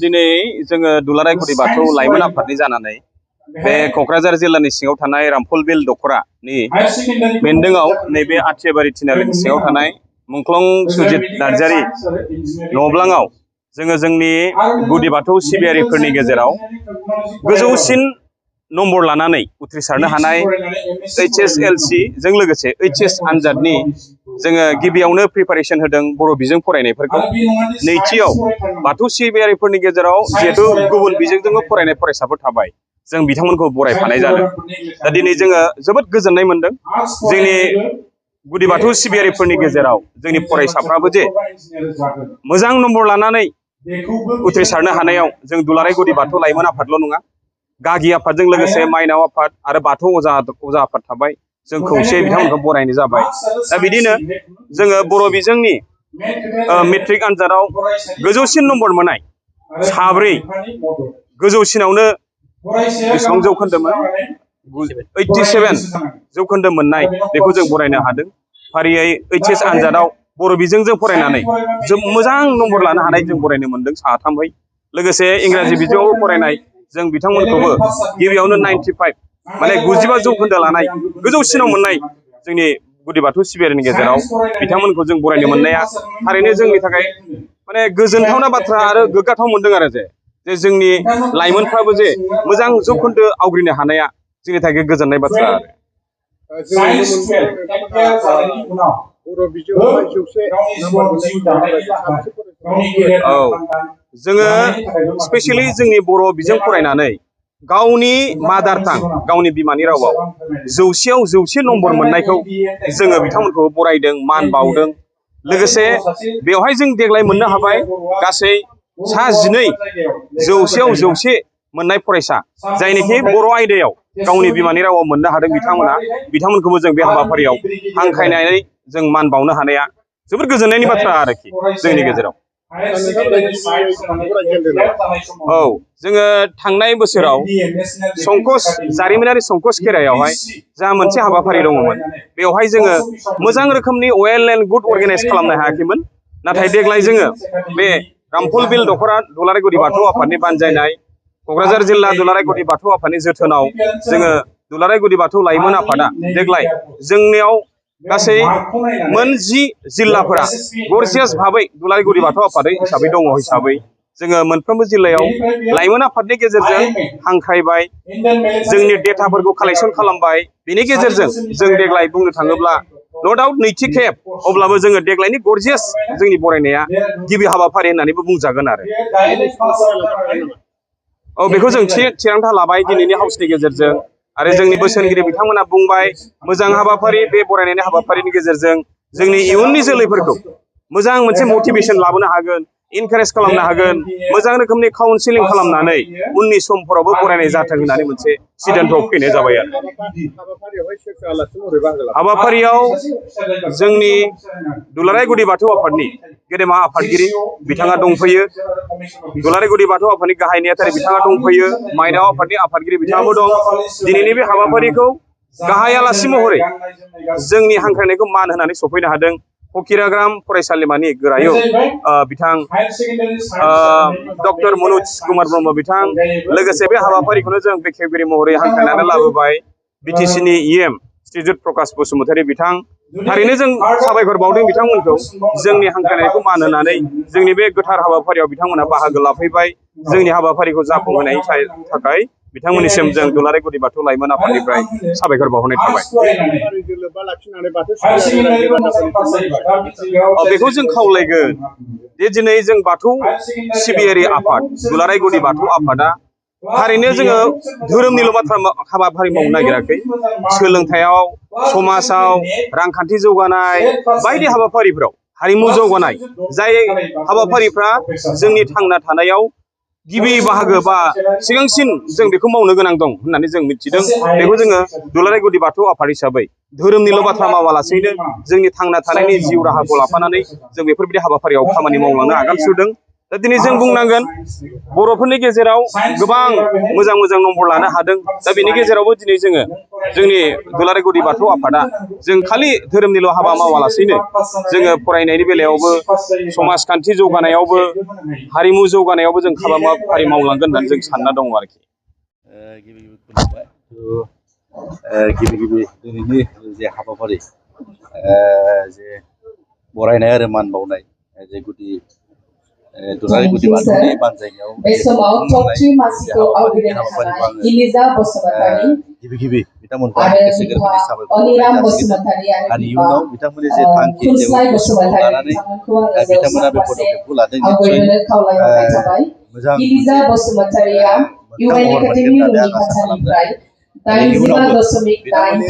दिनै जोङो दुलाराय गुदि बाथौ लाइमोन आफादनि जानानै बे क'क्राझार जिल्लानि सिङाव थानाय रामफलबिल दख'रानि बेन्दोंआव नैबे आथियाबारि थिनालिनि सिङाव थानाय मुंख्लं सुजित नार्जारी न'ब्लाङाव जोङो जोंनि गुदि बाथौ सिबियारिफोरनि गेजेराव गोजौसिन नम्बर लानानै उथ्रिसारनो हानाय HSLC जों लोगोसे HS आनजादनि जोङो गिबियावनो प्रिपारेसन होदों बर' बिजों फरायनायफोरखौ। नैथियाव बाथौ सिबियारिफोरनि गेजेराव जिहेतु गुबुन बिजोंजोंबो फरायनाय फरायसाफोर थाबाय, जों बिथांमोनखौ बरायफानाय जादों। दा दिनै जोङो जोबोद गोजोननाय मोनदों जोंनि गुदि बाथौ सिबियारिफोरनि गेजेराव जोंनि फरायसाफ्राबो जे मोजां नम्बर लानानै उथ्रिसारनो हानायाव जों दुलाराय गुदि बाथौ लाइमोन आफादल' नङा, गागि आफादजों लोगोसे माइनाव आफाद आरो बाथौ अजा आफाद थाबाय, जों खौसे बिथांमोनखौ बरायनाय जाबाय। दा बिदिनो जोङो बर' बिजोंनि मेट्रिक आनजादाव गोजौसिन नम्बर मोननाय साब्रै, गोजौसिनावनो बेसेबां जौखोन्दोमोन 87 जौखोन्दो मोननाय बेखौ जों बरायनो हादों। फारियै HS आनजादाव बर' बिजोंजों फरायनानै जों मोजां नम्बर लानो हानाय जों बरायनो मोनदों साथामै। लोगोसे इंराजि बिजोङाव फरायनाय जों बिथांमोनखौबो गिबियावनो 95 माने 95 जौखोन्दो लानाय गोजौसिनाव मोननाय जोंनि गुदि बाथौ सिबियारिनि गेजेराव बिथांमोनखौ जों बरायनो मोननाया थारैनो जोंनि थाखाय माने गोजोनथावना बाथ्रा आरो गोग्गाथाव मोनदों आरो जे जोंनि लाइमोनफ्राबो जे मोजां जौखोन्दो आवग्रिनो हानाया जोंनि थाखाय गोजोननाय बाथ्रा आरो। औ, जोङो स्पेसियेलि जोंनि बर' बिजों फरायनानै गावनि मादार टां, गावनि बिमानि रावाव 100आव 100 नम्बर मोननायखौ जोङो बिथांमोनखौ बरायदों, मान बावदों। लोगोसे बेवहाय जों देग्लाय मोननो हाबाय गासै सा 12 100आव 100 मोननाय फरायसा, जायनिखि बर' आयदायाव गावनि बिमानि रावाव मोननो हादों बिथांमोनखौबो जों बे हाबाफारियाव हांख्रायनानै जों मान बावनो हानाया जोबोद गोजोननायनि बाथ्रा आरोखि जोंनि गेजेराव। औ, जोङो थांनाय बोसोराव जारिमिनारि संकस खेरायावहाय जा मोनसे हाबाफारि दङमोन, बेवहाय जोङो मोजां रोखोमनि वेल एन्ड गुड अर्गानाइज खालामनो हायाखैमोन। नाथाय देग्लाय जोङो बे रामफलबिल दख'रा दुलाराय गुदि बाथौ आफादनि बानजायनाय, क'क्राझार जिल्ला दुलाराय गुदि बाथौ आफादनि जोथोनाव जोङो दुलाराय गुदि बाथौ लाइमोन आफादा देग्लाय जोंनियाव गासै मोन 10 जिल्लाफोरा गरजियास भाबै दुलाराय गुदि बाथौ आफाद हिसाबै दङ हिसाबै जोङो मोनफ्रोमबो जिल्लायाव लाइमोन आफादनि गेजेरजों हांख्रायबाय, जोंनि डेटाफोरखौ कालेक्सन खालामबाय। बेनि गेजेरजों जों देग्लाय बुंनो थाङोब्ला न' डाउट नैथि खेब, अब्लाबो जोङो देग्लायनि गरजियास जोंनि बरायनाया गिबि हाबाफारि होननानैबो बुंजागोन आरो। औ, बेखौ जों थिरांथा लाबाय दिनैनि हाउसनि गेजेरजों आरो जोंनि बोसोनगिरि बिथांमोना बुंबाय मोजां हाबाफारि, बे बरायनायनि हाबाफारिनि गेजेरजों जोंनि इयुननि जोलैफोरखौ मोजां मोनसे मटिभेसन लाबोनो हागोन, इनकारेज खालामनो हागोन, मोजां रोखोमनि काउन्सिलिं खालामनानै उननि समफोरावबो बरायनाय जाथों होननानै मोनसे सिद्धान्तआव फैनाय जाबाय आरो। हाबाफारियाव जोंनि दुलाराय गुदि बाथौ आफादनि गेदेमा आफादगिरि बिथाङा दंफैयो, दुलाराय गुदि बाथौ आफादनि गाहाय नेहाथारि बिथाङा दंफैयो, माइनाव आफादनि आफादगिरि बिथाङाबो दं। दिनैनि बे हाबाफारिखौ गाहाय आलासि महरै जोंनि हांख्रायनायखौ मान होनानै सफैनो हादों फकिराग्राम फरायसालिमानि गोरायुं बिथां डक्टर मनज कुमार ब्रह्म बिथां। लोगोसे बे हाबाफारिखौनो जों बेखेवगिरि महरै हांख्रायनानै लाबोबाय BTC-नि EM श्रीजुत प्रकाश बसुमतारी बिथां। थारैनो जों साबायखर बावदों बिथांमोनखौ जोंनि हांख्रायनायखौ मान होनानै जोंनि बे गोथार हाबाफारियाव बिथांमोना बाहागो लाफैबाय। जोंनि हाबाफारिखौ जाफुंहोनायनि थाखाय बिथांमोननिसिम जों दुलाराय गुदि बाथौ लाइमोन आफादनिफ्राय साबायखर बावहरनाय थाबाय। बेखौ जों खावलायगोन जे दिनै जों बाथौ सिबियारि आफाद दुलाराय गुदि बाथौ आफादा थारैनो जोङो धोरोमनिल' बाथ्रा हाबाफारि मावनो नागिराखै, सोलोंथायाव, समाजाव, रांखान्थि जौगानाय बायदि हाबाफारिफ्राव, हारिमु जौगानाय, जाय हाबाफारिफ्रा जोंनि थांना थानायाव गिबि बाहागो बा सिगांसिन जों बेखौ मावनो गोनां दं होननानै जों मिथिदों। बेखौ जोङो दुलाराय गुदि बाथौ आफाद हिसाबै धोरोमनिल' बाथ्रा मावालासेनो जोंनि थांना थानायनि जिउ राहाखौ लाफानानै जों बेफोरबायदि हाबाफारियाव खामानि मावलांनो आगान सुरदों। दा दा दिनै जों बुंनांगोन बर'फोरनि गेजेराव गोबां मोजां मोजां नम्बर लानो हादों। दा बेनि गेजेरावबो दिनै जोङो जोंनि दुलाराय गुदि बाथौ आफादा जों खालि धोरोमनिल' हाबा मावालासेनो जोङो फरायनायनि बेलायावबो समाजखान्थि जौगानायावबो हारिमु जौगानायावबो जों हाबाफारि मावलांगोन होननानै जों सानना दङ आरोखि। गिबि गिबि खुलुमबाय। गिबि गिबि दिनैनि जे हाबाफारि जे बरायनाय आरो मान बावनाय जे गुदि दुलाराय गुदि बाथौनि बानजायनायाव खुंफुंलांनाय जे हाबाफारि बे हाबाफारिखौ आङो गिबि गिबि बिथांमोनखौ आं गोसो गोरबोनि साबायखर बावनाय जासिगोन आरो इयुनाव बिथांमोननि जे थांखि जे उद्देশ্যखौ लानानै बिथांमोना बे पदक्षेपखौ लादों निस्सय मोजां मोनसे मोगथां महर मोनगोन होननानै आं आसा खालामदों। आरो इयुनावबो बिथांमोननि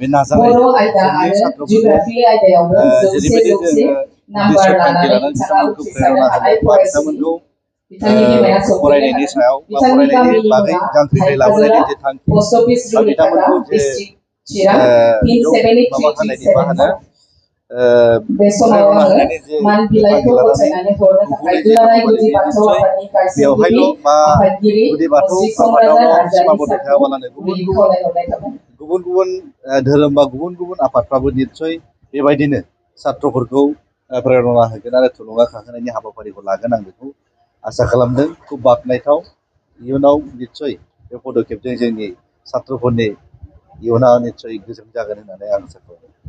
बे नाजानाय जोंनि सात्रफोरखौ जेरैबायदि जोङो उद्देश्य थांखि लानानै बिथांमोनखौ प्रेरणा होनो बा बिथांमोनखौ फरायनायनि सायाव बा फरायनायनि बागै जांख्रिथाय लाबोनायनि जे थांखि बा बिथांमोनखौ जे माबा होनायनि मा होनो प्रेरणा होनायनि जे थांखि लानानै खुंफुंनाय जे हाबाफारि बे निस्सय बेवहायल' बा गुदि बाथौ आफादावल' सिमाबद्ध थायाबालानो गुबुन गुबुन धोरोम बा गुबुन गुबुन आफादफ्राबो निस्सय बेबायदिनो सात्रफोरखौ प्रेरणा होगोन आरो थुलुंगाखांहोनायनि हाबाफारिखौ लागोन आं बेखौ आसा खालामदों। खुब बाख्नायथाव। इयुनाव निस्सय बे पदक्षेपजों जोंनि सात्रफोरनि इयुना निस्सय गोजों जागोन होननानै आं आसा खालामदों।